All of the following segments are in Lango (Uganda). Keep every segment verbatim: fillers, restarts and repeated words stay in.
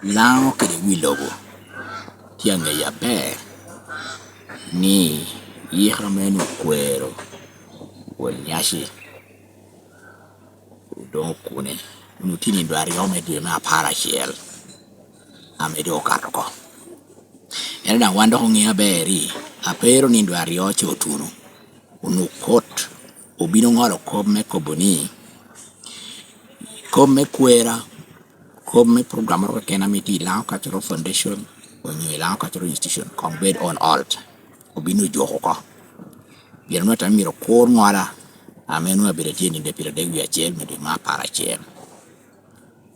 Laŋo kede wi lobo tye aŋeyo aber ni yika me nwoŋo kwero won nyaci doŋ okune, onwoŋo tye nindo aryo me dwe me apar acel ame doŋ okato oko. Ento daŋ wan dok oŋeo aber ni apero nindo aryo ca otuno, onwoŋo kot obino ŋolo kop me kobo ni, kop me kwera, kop me program moro keken ame tye i Laŋo Cultural Foundation onyo i Laŋo Cultural Institution koŋ bed on hold, obino ojuko oko. Pien onwoŋo atamo myero okur ŋola ame onwoŋo abedo atye i nino pyeradek wie acel me dwe me apar acel.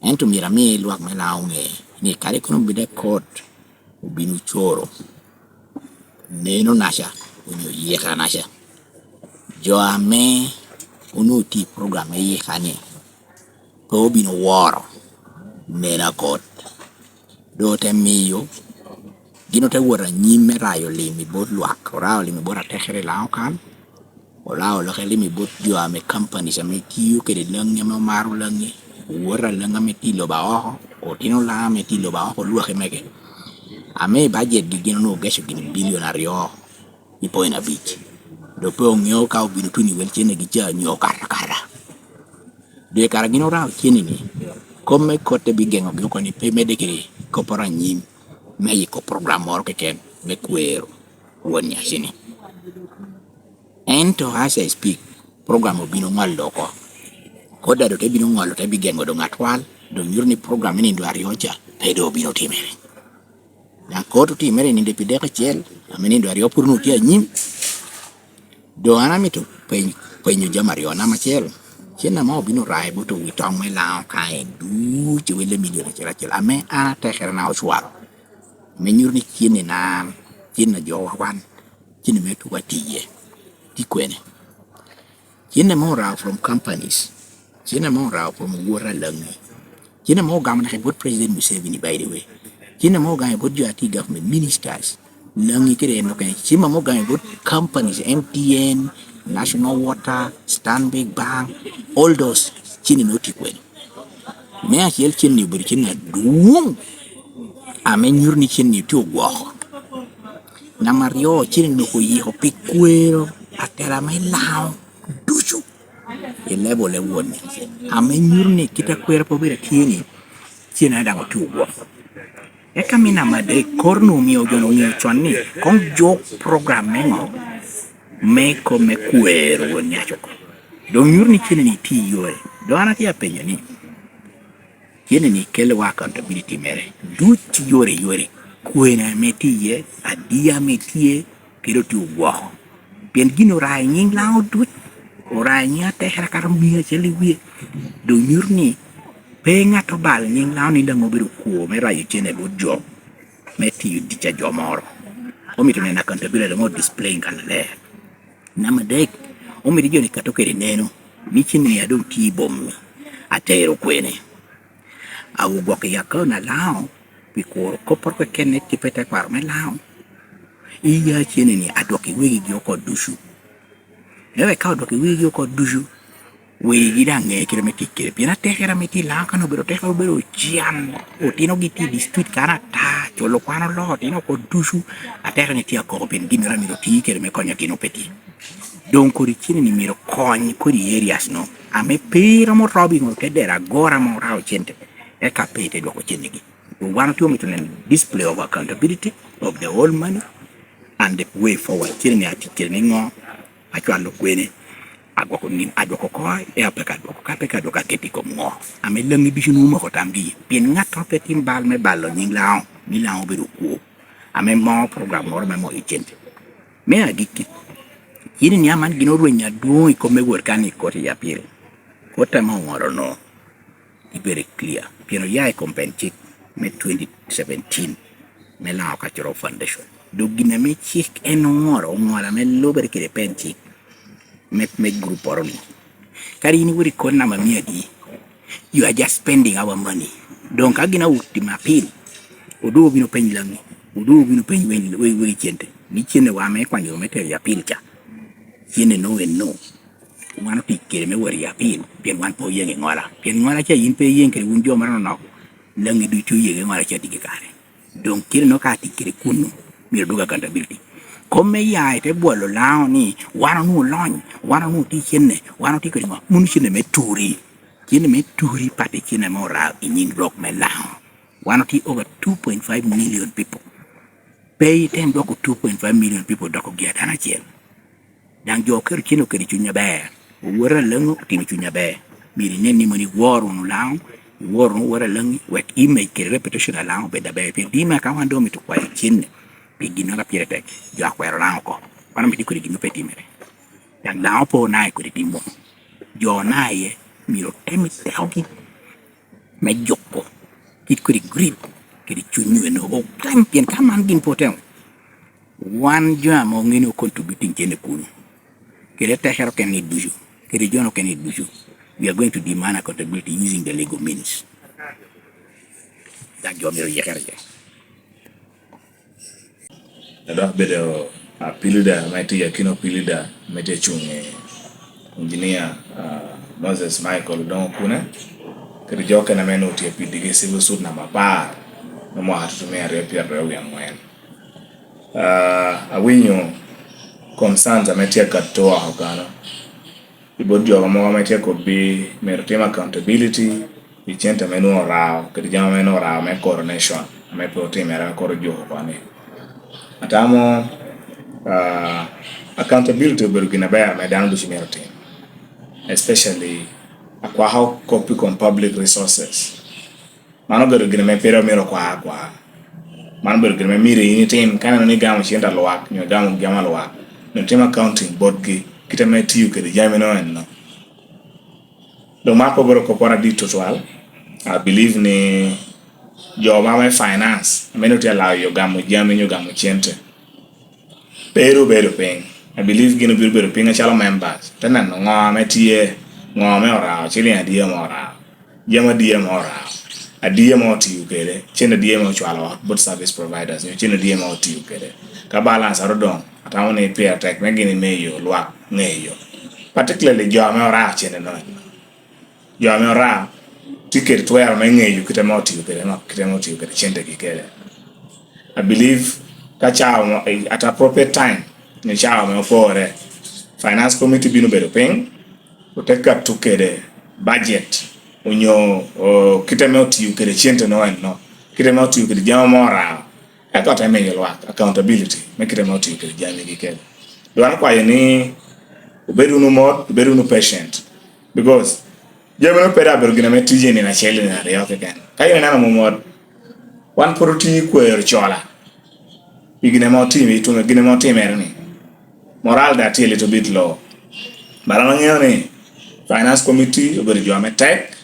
Ento myero ami lwak me Laŋo oŋe ni kadi kono obin i kot, obin ocoro neno naca onyo yika naca, jo ame onwoŋo tye i program me yika-ni pe obin oworo neno akot. Doŋ ote miyo gin ote wot anyim me rayo lim i bot lwak, orao lim i bot atekere i Laŋo kan, olao lok elim i bot jo ame companies ame tio kede Laŋi ame omaro Laŋi, owot a Laŋi ame tye i lobo aoko, otino Laŋo ame tye i lobo aoko, olwaki mege. Ame i bajetgi gin onwoŋo ogeco gin bilion aryo i point abic. Dok pe oŋeo ka obino tuno i wel cennegi ca nyo okato akata. Dwe kara gin orao cenneni, kop me kot te bigeŋogi oko ni pe medde kede kopporo anyim me yiko program moro keken me kwero won nyacini. Ento as I speak, program obino ŋolo oko. Kodi ado te bino ŋolo te bigeŋo doŋ atwal, doŋ nyuto ni program me nindo aryo ca pe doŋ obino timere. Daŋ kot otimere i nindo pi deko acel, ame nindo aryo pwod onwoŋo tye anyim. Doŋ an amito peny-, penyo jami aryo. Namba acel, cen ame obino raye bot owi toŋ me Laŋo kae ducu i welle milion acel acel, ame an atekere na ocwalo, ame nyuto ni cen-ni na an, cen a jowa wan, cen ame tuko atiye, tye kwene? Cen ame orao from companies, cen ame orao from owot a Laŋi, cen ame ogamo naka i bot President Museveni, by the way, cen ame ogamo i bot jo a tye i government, ministers, Laŋi kede en okene, cen ame ogamo i bot companies, M T N, National Water, Stanbic Bank, all those, cen-ni nwoŋo tye kwene? Me acel, cen-ni obedo cen adwoŋ, ame nyuto ni cen-ni tye ogwoko. Namba aryo, cen-ni onwoŋo oyiko pi kwero atela me Laŋo ducu i level e won-ni, ame nyuto ni kit a kwero pe obedo atye-ni, cen-ni daŋ otye ogwoko. Eka me namba adek, kor-nu omio jo-nu oŋeo con ni koŋ juk program me ŋo? Me kop me kwero won nyaci oko. Doŋ nyuto ni cen-ni tye i yore. Doŋ an atye apenyo ni, cen-ni kelo wa accountability mere duc i yore i yore. Kwene ame tye iye, adi ame tye, kede otye ogwoko. Pien gin orayo i nyiŋ Laŋo duc, orayo i nyiŋ atekere akato mia acel i wie. Doŋ nyuto ni pe ŋat obalo nyiŋ Laŋo ni Laŋo obedo kwo me rayo cene bot jo, me tiyo tic a jo moro. Omito neno accountability doŋ o display kannaler. Namba adek, omito jo-ni kato kede neno ni cen-ni a doŋ tye i boma-ni, atero kwene? A ogwoko i akaun a Laŋo pi kuro kopporo keken i tip me tekwaro me Laŋo? Iya cen-ni adwoko i wegigi oko ducu. Me wek ka odwoko i wegigi oko ducu, wegi daŋ ŋe kite me tic kede. Pien atekere ame tye i Laŋo kan obedo tekere, obedo ocan, otinogi tye i district kan ata, culo kwan oloo otino oko ducu, atekere ni tye akoko pien ginnoro a myero oti kede me konyo otino pe tye. Doŋ kodi cen-ni myero kony kodi areas-nu ame pe romo robbing or te dero agora ame orao cente, eka pe ite dwoko cennigi. Wan otye omito neno display of accountability of the whole money and the way forward. Cen-ni atic kede niŋo? Acwalo kwene? Agwoko nim, adwoko oko, e apeka adwoko, ka peka adwoko aketo i kom ŋo? Ame Laŋi ducu nwoŋo omoko tamgi, pien ŋattoro pe tim bal me balo nyiŋ Laŋo, ni Laŋo obedo kwo, ame moo program moro me moyo cente. Me agikki, cen-ni aman gin orweny adwoŋ i kop me wot kan i kot i apil. Kot ame oŋolo-nu, i very clear, pien oya i kom pen cik me twenty seventeen me Laŋo Cultural Foundation. Dok gin ame cik en oŋolo, oŋolo ame lubere kede pen cik me, me grupporo-ni. Kadi in iwot i kot namba mia adi, you are just spending our money. Doŋ ka gin awot timo apil, odoŋ obino peny Laŋi, odoŋ obino peny wegi, wegi, wegi cente, ni cente wa ame ikwanyo me tero i apil ca, cente no en no. Wan otic kede me wot i apil, pien wan pe oyeŋ i ŋola. Pien ŋola ca yin pe iyeŋ kede wun jo moro nonok. Laŋi ducu yege ŋolo ca tye kare. Doŋ cene no ka tic kede kunnu, myero dwog accountability. Kom me ya ite bwolo Laŋo ni, "Wan onwoŋo lony, wan onwoŋo tye cene, wan otye kede ŋo?" Munu cene me turi. Cene me turi pati cene me orao i nyiŋ lok me Laŋo. Wan otye over two point five million people. Pe item dwoko two point five million people doko gi a dano acel. Daŋ jo oketo cen oketo i cuny aber. Owot Alaŋi otimo i cuny aber. Myero inen ni mono iworo wunu Laŋo, iworo wunu Owot Alaŋi, wek image kede reputation a Laŋo obed aber. Pien dima ka wan doŋ omito kwayo cen-ni pi ginnoro a pire tek, jo akwero Laŋo oko. Wan omito kodi gin pe timere. Daŋ Laŋo pe onaye kodi tim munu. Jo onaye myero otem i tekogi me juko kit kodi greed kede cuny eno. Otem, pien ka man gin pe otemo, wan jo ame oŋeo ni o contributing cene kuno, kede tekere okene ni ducu, kede jo okene ni ducu, we are going to demand accountability using the legal means. Daŋ jo myero oyikere iye. Dok abedo apilida ame tye akino apilida ame tye cuŋ i Engineer, ah, Moses Michael Odongo Okune, kede jo okene ame onwoŋo tye apidigi i civil suit namba apar me mwaka tutumia aryo pyeraryo wie aŋwen. Ah, awinyo concerns ame tye akato oko kano. I bot jo mogo ame tye akobbi myero otim accountability pi cente ame nwoŋo orao, kede jami ame nwoŋo orao me coronation, ame pe otimere, ame koro ojuko oko ni. Atamo, ah, accountability obedo gin aber ame dano ducu myero otim, especially akwako kop i kom public resources. Mano obedo gin ame pire omyero okwa akwa. Mano obedo gin ame myero in itim ka ineno ni igamo cente a lwak, nyo igamo jami a lwak, nyo itim accounting botgi, kit ame itiyo kede jami no eno. Doŋ man pe obedo kopporo adit tutwal. I believe ni jo ma me finance, ame nwoŋo tye alao yo gamo jami nyo gamo cente, pe ru bedo piny. I believe gin obino bedo piny acalo members, te neno ŋo ame tye, ŋo ame orao, ciliŋ adi ame orao, jami adi ame orao, adi ame otiyo kede, cen adi ame ocwalo ot bot service providers, nyo cen adi ame otiyo kede. Ka balance a ru doŋ, atamo ni pire tek me gin ime yo lwak ŋeyo, particularly jo ame orao cene no. Jo ame orao tye kede twero me ŋeyo kite ame otiyo kede, ŋo kite ame otiyo kede centegi kede. I believe ka cawa mo, at appropriate time, nyo cawa ame opore, finance committee bino bedo piny, ote kato kede budget, onyo, o, kite ame otiyo kede cente no eno, kite ame otiyo kede jami mo orao, eka ote miyo lwak accountability me kite ame otiyo kede jamigi kede. Dwaro kwayo ni obed wunu mot, obed wunu patient, because jami no pe dok bedo gin ame tye i nino acel, i nino aryo keken. Ka in ineno momot, wan pwod otye i kwero cola pi gin ame otimo, i tuŋe gin ame otimere ni. Moral dok tye a little bit low. But an aŋeo ni finance committee obedo jo ame tek,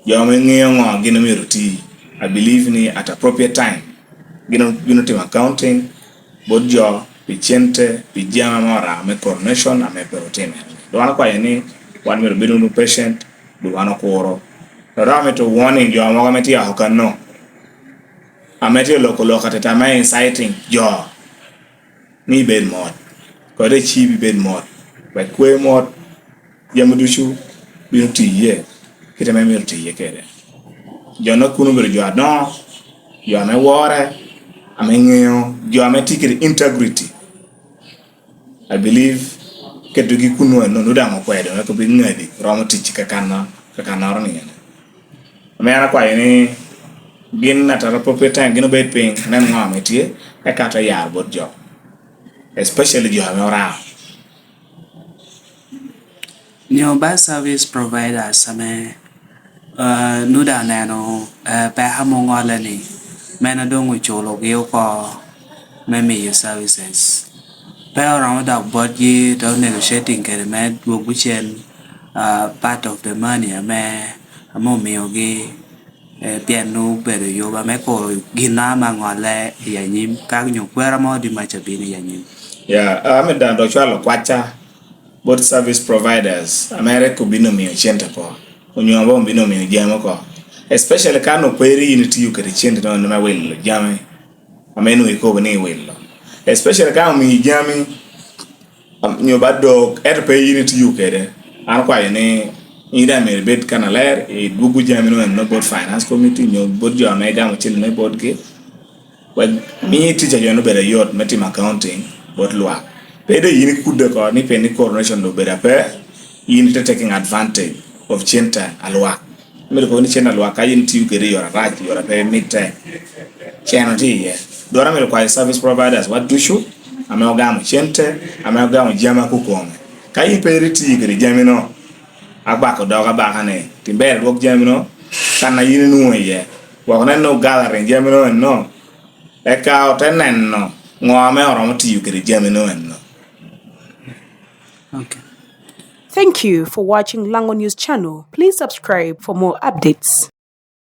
jo ame ŋeo ŋo gin omyero oti. I believe ni at appropriate time, gin obino timo accounting bot jo pi cente, pi jami ame orao me coronation ame pe otimere. Dok wan okwayo ni wan myero obed wunu patient, dok wan okuro. Dok amito warning jo mogo ame tye oko kano, ame tye loko lok ateta me inciting jo, ni ibed mot. Kodi icib ibed mot. Wek kwe mot, jami ducu bino tiye kite ame myero tiye kede. Jo nok kuno obedo jo adongo, jo ame wore, ame ŋeo, jo ame tye kede integrity. I believe ketogi kuno eno, nwoŋo daŋ okwedo, wek obin ŋadi romo tic kakana-, kakannoro ni ene. Ame an akwayo ni gin at a appropriate time gin obed piny, onen ŋo ame tye, eka te yaro bot jo, especially jo ame orao. Nyo ba service providers ame, eh, nwoŋo daŋ oneno, eh, peko ame oŋolle ni, meno doŋ oculogi oko me miyo services. Pe oromo dok botgi te negotiating kede me dwoggo cen, ah, part of the money ame, ame omiogi, eh, pien nwoŋo obedo yuba me kuro gin ame aŋolle i anyim, ka nyo kwera mo di maca bino i anyim. Ya, ah, ame daŋ dok cwalo kwacca bot service providers, ame rik obino miyo cente oko, onyo ame obino miyo jami oko. Especially ka nwoŋo pe iri in itiyo kede cente no me wilo jami, ame nwoŋo ikobo ni iwilo. Especially ka omii jami, am-, nyo ba dok, ento pe in itiyo kede. An okwayo ni In daŋ myero ibed kan aler, idwoggo jami no eno bot finance committee nyo bot jo ame igamo cen me botgi. Wek mi ticca jo no bedo ayot me timo accounting bot lwak. Pe doŋ yin ikudde oko ni pien ni coronation obedo ape, yin ite taking advantage of cente a lwak. Myero kobo ni cente a lwak ka yin itiyo kede i yore arac, i yore pe mitte, cen otye iye. Dwaro myero kwayo service providers wa ducu ame ogamo cente, ame ogamo jami a kukome. Ka yin pe itiyo kede jami no, abako dog abaka ni, tim ber idwok jami no kan a yin inwoŋo iye. Wek onen ni ogathering jami no eno, eka ote neno ŋo ame oromo tiyo kede jami no eno. Okay. Thank you for watching Lango News Channel. Please subscribe for more updates.